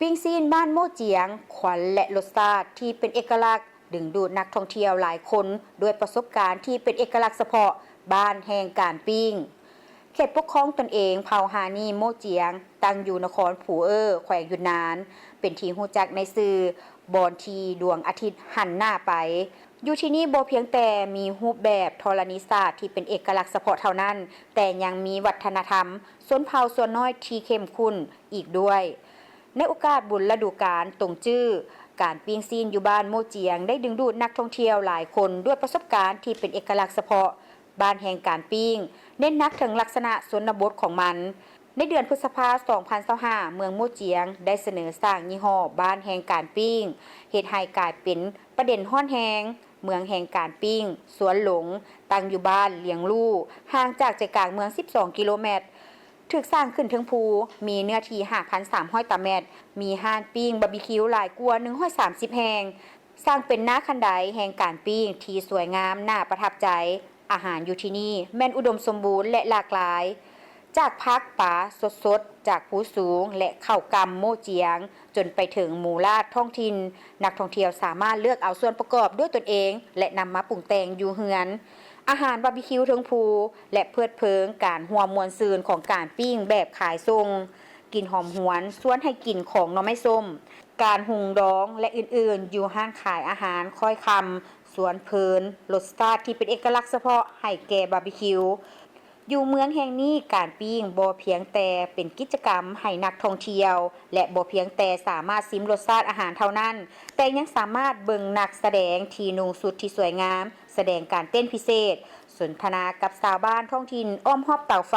ປີ້ງຊີ້ນບ້ານໂມ້ຈຽງ, ຄວັນ ແລະ ລົດຊາດທີ່ເປັນເອກະລັກ ດຶງດູດນັກທ່ອງທ່ຽວຫຼາຍຄົນ ດ້ວຍປະສົບການທີ່ເປັນເອກະລັກສະເພາະບ້ານແຫ່ງການປີ້ງ. ເຂດປົກຄອງຕົນເອງເຜົ່າຮານີໂມ້ຈຽງ ຕັ້ງຢູ່ນະຄອນຜູເອີ ແຂວງຢຸນນານ, ເປັນທີ່ຮູ້ຈັກໃນຊື່ ບ່ອນທີ່ດວງອາທິດຫັນໜ້າໄປ. ຢູ່ທີ່ນີ້ບໍ່ພຽງແຕ່ມີຮູບແບບທໍລະນີສາດທີ່ເປັນເອກະລັກສະເພາະເທົ່ານັ້ນ, ແຕ່ຍັງມີວັດທະນະທຳຊົນເຜົ່າສ່ວນນ້ອຍທີ່ເຂັ້ມຂຸ້ນອີກດ້ວຍ. ໃນໂອກາດບຸນລະດູການຕົງຈື່, ການປີ້ງຊີ້ນຢູ່ບ້ານໂມ້ຈຽງ ໄດ້ດຶງດູດນັກທ່ອງທ່ຽວຫຼາຍຄົນດ້ວຍປະສົບການທີ່ເປັນເອກະລັກສະເພາະບ້ານແຫ່ງການປີ້ງ, ເນັ້ນໜັກເຖິງລັກສະນະຊົນນະບົດຂອງມັນ. ໃນເດືອນພຶດສະພາ ສອງພັນຊາວຫ້າ ເມືອງໂມ້ຈຽງ ໄດ້ສະເໜີສ້າງຍີ່ຫໍ້ບ້ານແຫ່ງການປີ້ງ, ເຮັດໃຫ້ກາຍເປັນປະເດັນຮ້ອນແຮງ. ເມືອງແຫ່ງການປີ້ງ ສວນຫຼົງ ຕັ້ງຢູ່ບ້ານລຽງຫຼູ່ ຫ່າງຈາກໃຈກາງເມືອງສິບສອງກິໂລແມັດ, ຖືກສ້າງຂຶ້ນເທິງພູ, ມີເນື້ອທີ່ຫ້າພັນສາມຮ້ອຍຕາແມັດ, ມີຮ້ານປີ້ງບາບີຄິວຫຼາຍກວ່າໜຶ່ງຮ້ອຍສາມສິບແຫ່ງ, ສ້າງເປັນໜ້າຄັນໄດແຫ່ງການປີ້ງທີ່ສວຍງາມໜ້າປະທັບໃຈ. ອາຫານຢູ່ທີ່ນີ້ແມ່ນອຸດົມສົມບູນ ແລະ ຫຼາກຫຼາຍ, ຈາກຜັກປາສົດໆຈາກພູສູງ ແລະ ເຂົ້າກ່ຳໂມ້ຈຽງ ຈົນໄປເຖິງໝູລາດທ້ອງຖິ່ນ, ນັກທ່ອງທ່ຽວສາມາດເລືອກເອົາສ່ວນປະກອບດ້ວຍຕົນເອງ ແລະ ນຳມາປຸງແຕ່ງຢູ່ເຮືອນ. ອາຫານບາບີຄິວເທິງພູ ແລະ ເພີດເພີງການຮ່ວມມ່ວນຊື່ນຂອງການປີ້ງແບບຂາຍສົ່ງ, ກິ່ນຫອມຫວນຊວນໃຫ້ກິ່ນຂອງໜໍ່ໄມ້ສົ້ມ, ການຫຸງດອງ ແລະ ອື່ນໆ ຢູ່ຮ້ານຂາຍອາຫານຄ້ອຍຄຳ, ຊວນເພີນ, ລົດຊາດທີ່ເປັນເອກະລັກສະເພາະໃຫ້ແກ່ບາບີຄິວ. ຢູ່ເມືອງແຫ່ງນີ້, ການປີ້ງບໍ່ພຽງແຕ່ເປັນກິດຈະກຳໃຫ້ນັກທ່ອງທ່ຽວ ແລະ ບໍ່ພຽງແຕ່ສາມາດຊິມລົດຊາດອາຫານເທົ່ານັ້ນ, ແຕ່ຍັງສາມາດເບິ່ງນັກສະແດງທີ່ນຸ່ງຊຸດທີ່ສວຍງາມ, ສະແດງການເຕັ້ນພິເສດ, ສົນທະນາກັບຊາວບ້ານທ້ອງຖິ່ນອ້ອມຮອບເຕົາໄຟ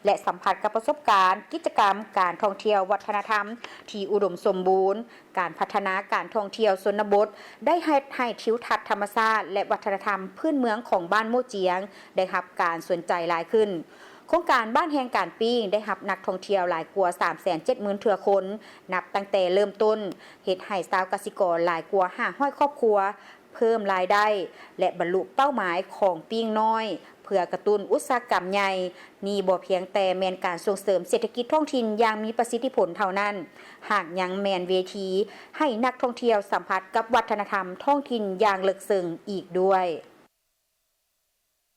ແລະ ສຳຜັດກັບປະສົບການກິດຈະກຳການທ່ອງທ່ຽວວັດທະນະທຳທີ່ອຸດົມສົມບູນ. ການພັດທະນາການທ່ອງທ່ຽວຊົນນະບົດໄດ້ເຮັດໃຫ້ທິວທັດທຳມະຊາດ ແລະ ວັດທະນະທຳພື້ນເມືອງຂອງບ້ານໂມ້ຈຽງໄດ້ຮັບການສົນໃຈຫຼາຍຂຶ້ນ. ໂຄງການບ້ານແຫ່ງການປີ້ງໄດ້ຮັບນັກທ່ອງທ່ຽວຫຼາຍກວ່າສາມແສນເຈັດໝື່ນເທື່ອຄົນ ນັບຕັ້ງແຕ່ເລີ່ມຕົ້ນ, ເຮັດໃຫ້ຊາວກະສິກອນຫຼາຍກວ່າຫ້າຮ້ອຍຄອບຄົວເພີ່ມລາຍໄດ້ ແລະ ບັນລຸເປົ້າໝາຍຂອງປີ້ງນ້ອຍ ເພື່ອກະຕຸ້ນອຸດສາຫະກຳໃຫຍ່. ນີ້ບໍ່ພຽງແຕ່ແມ່ນການສົ່ງເສີມເສດຖະກິດທ້ອງຖິ່ນຢ່າງມີປະສິດທິຜົນເທົ່ານັ້ນ, ຫາກຍັງແມ່ນເວທີໃຫ້ນັກທ່ອງທ່ຽວສຳຜັດກັບວັດທະນະທຳທ້ອງຖິ່ນຢ່າງເລິກເຊິ່ງອີກດ້ວຍ.